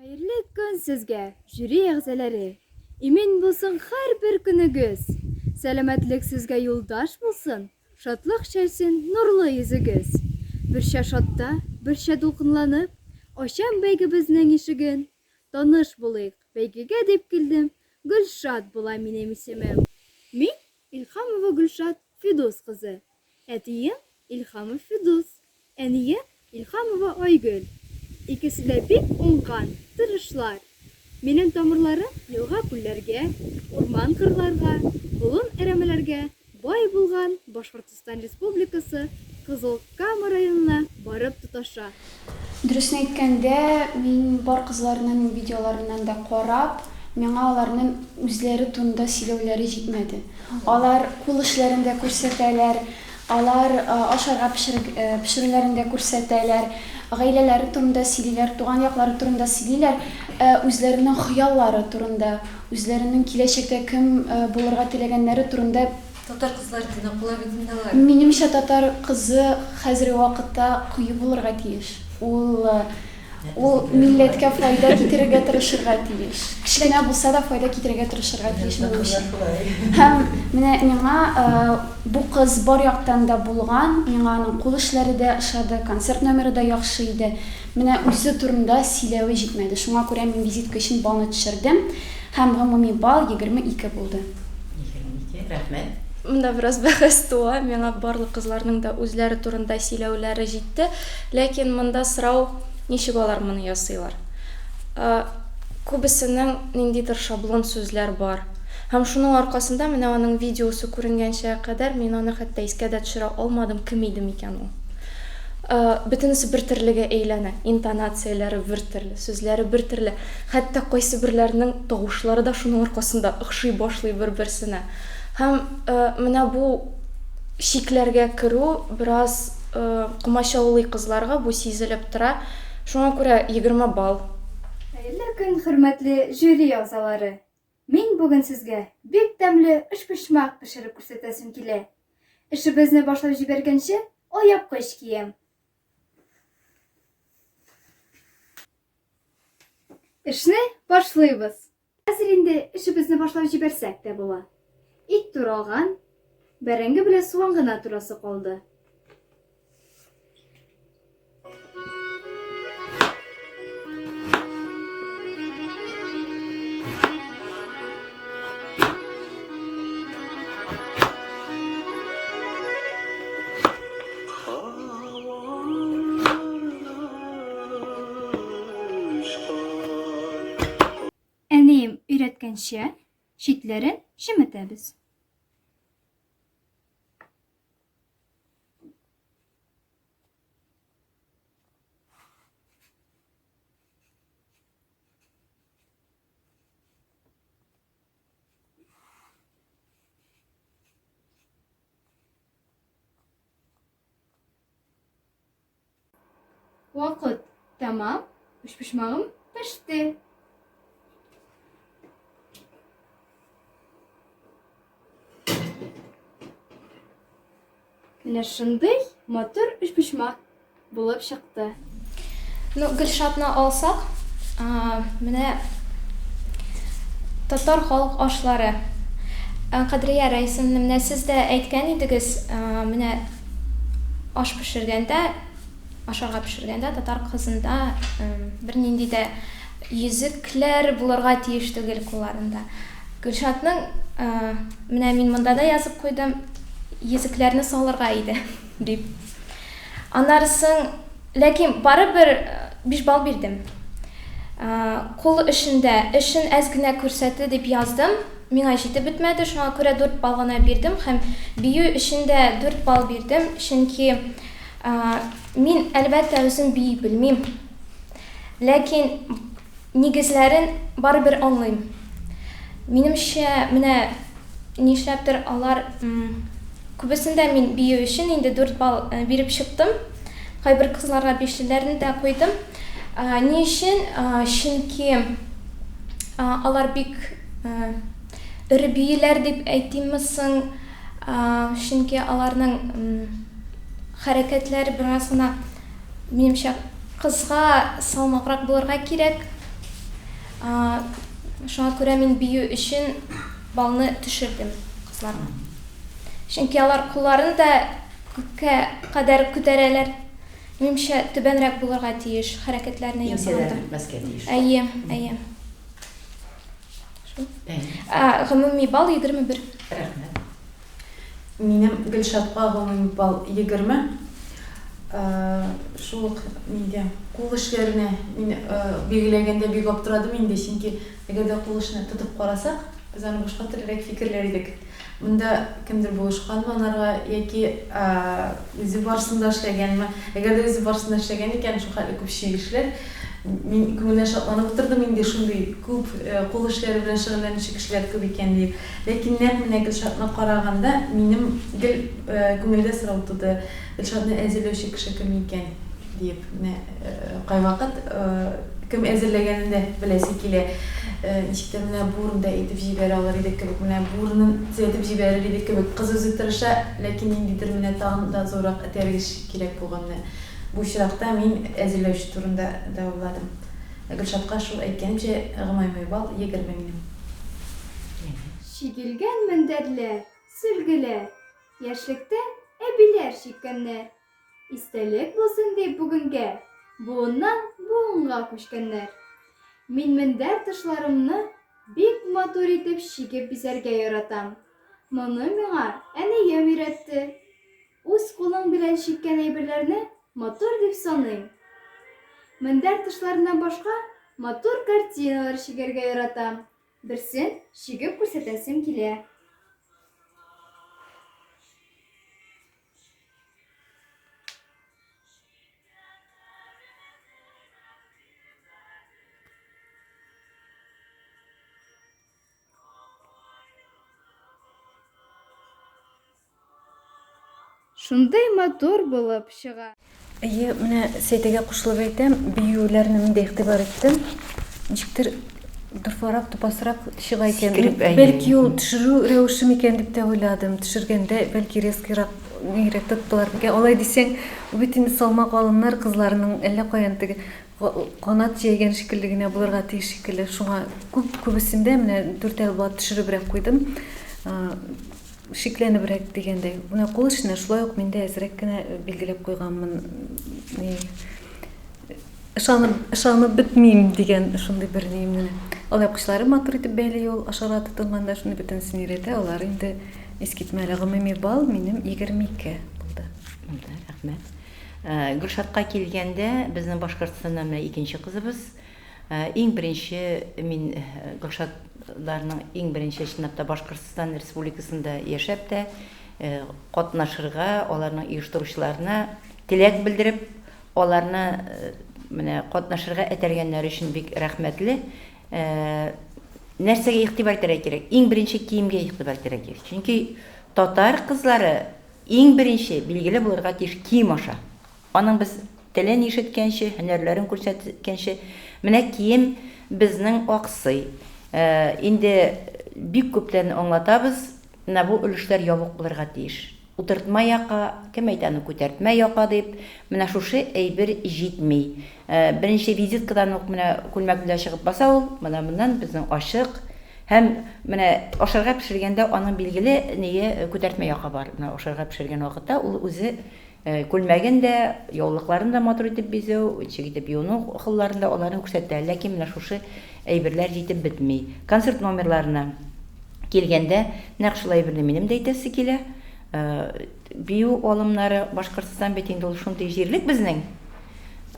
Хәерле көн сезгә, жюри әгъзаләре! Имин булсын һәрбер көнегез! Сәламәтлек сезгә юлдаш булсын, шатлык чәчсен нурлы йөзегез! Берчә шатта, берчә дулкынланып, ачам бәйгебезнең ишеген. Таныш булыйк, бәйгегә дип килдем, Гөлшат була минем исемем. Мин, Илһамова Гөлшат Фидус кызы. Әтием, Илһамов Фидус, әнием, Илһамова Айгөл. Икесе дә бик уңган, тырышлар. Минем тамырларым елга-күлләргә, урман-кырларга, болын-әрәмәләргә бай булган Башкортстан Республикасы Кызыл Кама районына барып тоташа. Дөресен әйткәндә, мин бар кызларның видеоларыннан да карап, миңа аларның үзләре турында сөйләүләре җитмәде. Алар кул эшләрен дә күрсәтәләр, алар ашарга пешерүләрен дә күрсәтәләр, гаиләләре турында сөйлиләр, туган яклары турында сөйлиләр, ә үзләренең хыяллары турында, үзләренең киләчәктә кем булырга теләгәннәре турында Татар кызлары тыйнак була бит инде алар. Минемчә, татар кызы хәзерге вакытта кыю булырга тиеш. Ул ул милләткә файда китерергә тырышырга тиеш. Кечкенә булса да файда китерергә тырышырга тиеш, минемчә. Һәм менә миңа бу кыз бар яктан да булган, миңа аның кул эшләре дә ошады, концерт номеры да яхшы иде. Менә үзе турында сөйләве җитмәде. Шуңа күрә мин визитка өчен баллны төшердем. Һәм гомуми балл 22 булды. 22, рәхмәт. Монда бераз бәхәс туа, миңа барлык кызларның да үзләре турында сөйләүләре җитте. Ләкин монда сорау, ничек алар моны ясыйлар? Күбесенең ниндидер шаблон сүзләр бар. Һәм шуның аркасында менә аның видеосы күренгәнчә кадәр мин аны хәтта искә дә төшерә алмадым, кем иде микән ул. Бөтенесе бер төрлегә әйләнә, интонацияләре бер төрле, сүзләре бер төрле. Хәтта кайсыберләренең тавышлары да шуның аркасында охшый башлый бер-берсенә. Һәм менә бу чикләргә керү бераз комачаулый кызларга, бу сизелеп тора. Шуңа күрә 20 балл. Хәерле көн, хөрмәтле жюри әгъзалары! Мин бүген сезгә бик тәмле өчпочмак пешереп күрсәтәсем килә. Эшебезне башлап җибәргәнче, алъяпкыч киям. Эшне башлыйбыз. Хәзер инде эшебезне башлап җибәрсәк тә була. Ит туралган, бәрәңге белән суган гына турасы калды. Әнием өйрәткәнчә, читләрен чеметәбез. Вакыт тәмам, өчпочмагым пеште. Менә шундый матур өчпочмак булып чыкты. Ну, Гөлшатны алсак, менә татар халык ашлары. Кадрия Раисовна, менә сез дә әйткән идегез, менә аш пешергәндә, ашарга пешергәндә татар кызында бернинди дә йөзекләр булырга тиеш түгел кулларында. Гөлшатның, менә мин монда да язып куйдым, йөзекләрне салырга иде, дип. Аннары соң, ләкин барыбер 5 балл бирдем. Кул эшендә, эшен әз генә күрсәтте дип яздым, миңа җитеп бетмәде, шуңа күрә 4 балл гына бирдем һәм бию өчен дә 4 балл бирдем, чөнки мин, әлбәттә, үзем бии белмим. Ләкин Нигезләрен барыбер аңлыйм. Минемчә, менә нишләптер алар күбесендә мин бию өчен инде 4 балл биреп чыктым. Кайбер кызларга бишлеләрне дә куйдым. Ни өчен? Чөнки алар бик эре бииләр дип әйтимме соң? Чөнки аларның хәрәкәтләре бераз гына Минемчә, кызга салмаграк булырга кирәк. Шуңа күрә мин бию өчен баллны төшердем кызларга. Чөнки алар кулларын да күккә кадәр күтәрәләр. Минемчә, түбәнрәк булырга тиеш хәрәкәтләрне ясаганда. Иңсәләр бетмәскә тиеш. Әйе, әйе. Шул. Ә, гомуми балл 21. Рәхмәт. Минем Гөлшатка гомуми балл 20. Шул ук нигә, кул эшләренә мин билгеләгәндә бик аптырадым инде, чөнки әгәр дә кул эшенә тотып карасак, без аны башка төрлерәк фикерләр идек. Монда кемдер булышканмы анарга яки үзе барысын да эшләгәнме? Әгәр дә үзе барысын да эшләгән икән, шул хәтле күп чигешләр, Мин күңелдән шатланып утырдым инде, шундый күп кул эшләре белән шөгыльләнүче кешеләр күп икән диеп. Ләкин нәкъ менә Гөлшатны караганда минем гел күңелдә сорау туды, Гөлшатны әзерләүче кеше кем икән диеп. Менә кайвакыт кем әзерләгәнен дә беләсе килә. Ничек тә менә бу урында әйтеп җибәрә алыр идек кебек, менә бу урынын төзәтеп җибәрер идек кебек. Кыз үзе тырыша, ләкин ниндидер менә тагын да зуррак этәргеч кирәк булган менә. Бу очракта мин әзерләүче турында да уйладым. Ә Гөлшатка шул әйткәнемчә, гомуми балл 20 минем. Чигелгән мендәрләр, сөлгеләр, Яшьлектә әбиләр чиккәннәр. Истәлек булсын дип бүгенгә, Буыннан буынга күчкәннәр. Мин мендәр тышларымны бик матур итеп чигеп бизәргә яратам. Моны миңа әнием өйрәтте. Үз кулың белән чиккән әйберләрне матур дип саныйм. Мендәр тышларыннан башка матур картиналар чигәргә яратам. Берсен чигеп күрсәтәсем килә. Шундый матур булып чыга. Әйе, менә Сәйдәгә кушылып әйтәм, биюләрне мин дә игътибар иттем. Ничектер дорфарак, тупасрак чыга икән. Сикереп, әйе. Бәлки ул төшерү рәвеше микән дип тә уйладым. Төшергәндә бәлки резкийрак, нирәк тоттылар микән. Алай дисәң, бу бит инде салмак алымнар кызларның әллә каян теге канат җәйгән шикелле генә булырга тиеш шикелле. Шуңа күп күбесендә менә дүртәр блат төшеребрәк куйдым. Шикләнебрәк дигәндәй. Менә кул эшенә шулай ук мин дә әзрәк кенә билгеләп куйганмын. Ни ышанып, ышанып бетмим дигән шундый бер ни менә. Алъяпкычлары матур итеп бәйли ул, ашарга тотынганда шуны бөтенесен өйрәтә. Алар инде искитмәле. Гомуми балл минем 22 булды. Булды, рәхмәт. Гөлшатка килгәндә, безнең Башкортстаннан менә икенче кызыбыз. Иң беренче мин Гөлшатларның иң беренче чынлап та Башкортстан Республикасында яшәп тә катнашырга, аларның оештыручыларына теләк белдереп, аларны менә катнашырга этәргәннәре өчен бик рәхмәтле. Нәрсәгә игътибар итәргә кирәк? Иң беренче киемгә игътибар итәргә кирәк. Чөнки татар кызлары Иң беренче билгеле булырга тиеш кием аша. Аның без телен ишеткәнче, һөнәрләрен күрсәткәнче, менә кием безнең аксый. Инде бик күптән аңлатабыз, менә бу өлешләр ябык булырга тиеш. Утыртма яка, кем әйтә аны күтәртмә яка дип, менә шушы әйбер җитми. Беренче визиткадан ук менә күлмәк белән чыгып баса ул, менә моннан безнең ачык, Һәм менә ашарга пешергәндә аның билгеле ние күтәртмә яка бар. Менә ашарга пешергән вакытта ул үзе күлмәген дә, яулыкларын да матур итеп бизәү, ничек итеп юыну хылларын да аларны күрсәтә. Ләкин менә шушы әйберләр җитеп бетми. Концерт номерларына килгәндә, нәкъ шул әйберне минем дә әйтәсе килә. Бию алымнары, Башкортстан бит инде ул шундый җирлек безнең.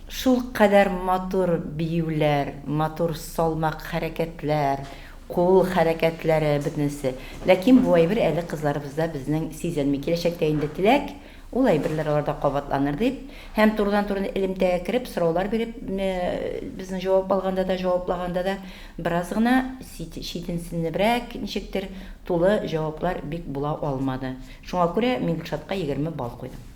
Шулкадәр матур биюләр, матур салмак хәрәкәтләр, кул хәрәкәтләре, бөтенесе. Ләкин бу әйбер әле кызларыбызда безнең сизелми. Киләчәктә инде теләк, ул әйберләр аларда кабатланыр дип һәм турыдан-туры элемтәгә кереп, сораулар биреп, безнең җавап алганда да, җаваплаганда да бераз гына читенсенебрәк, ничектер, тулы җаваплар бик була алмады. Шуңа күрә мин Гөлшатка 20 балл куйдым.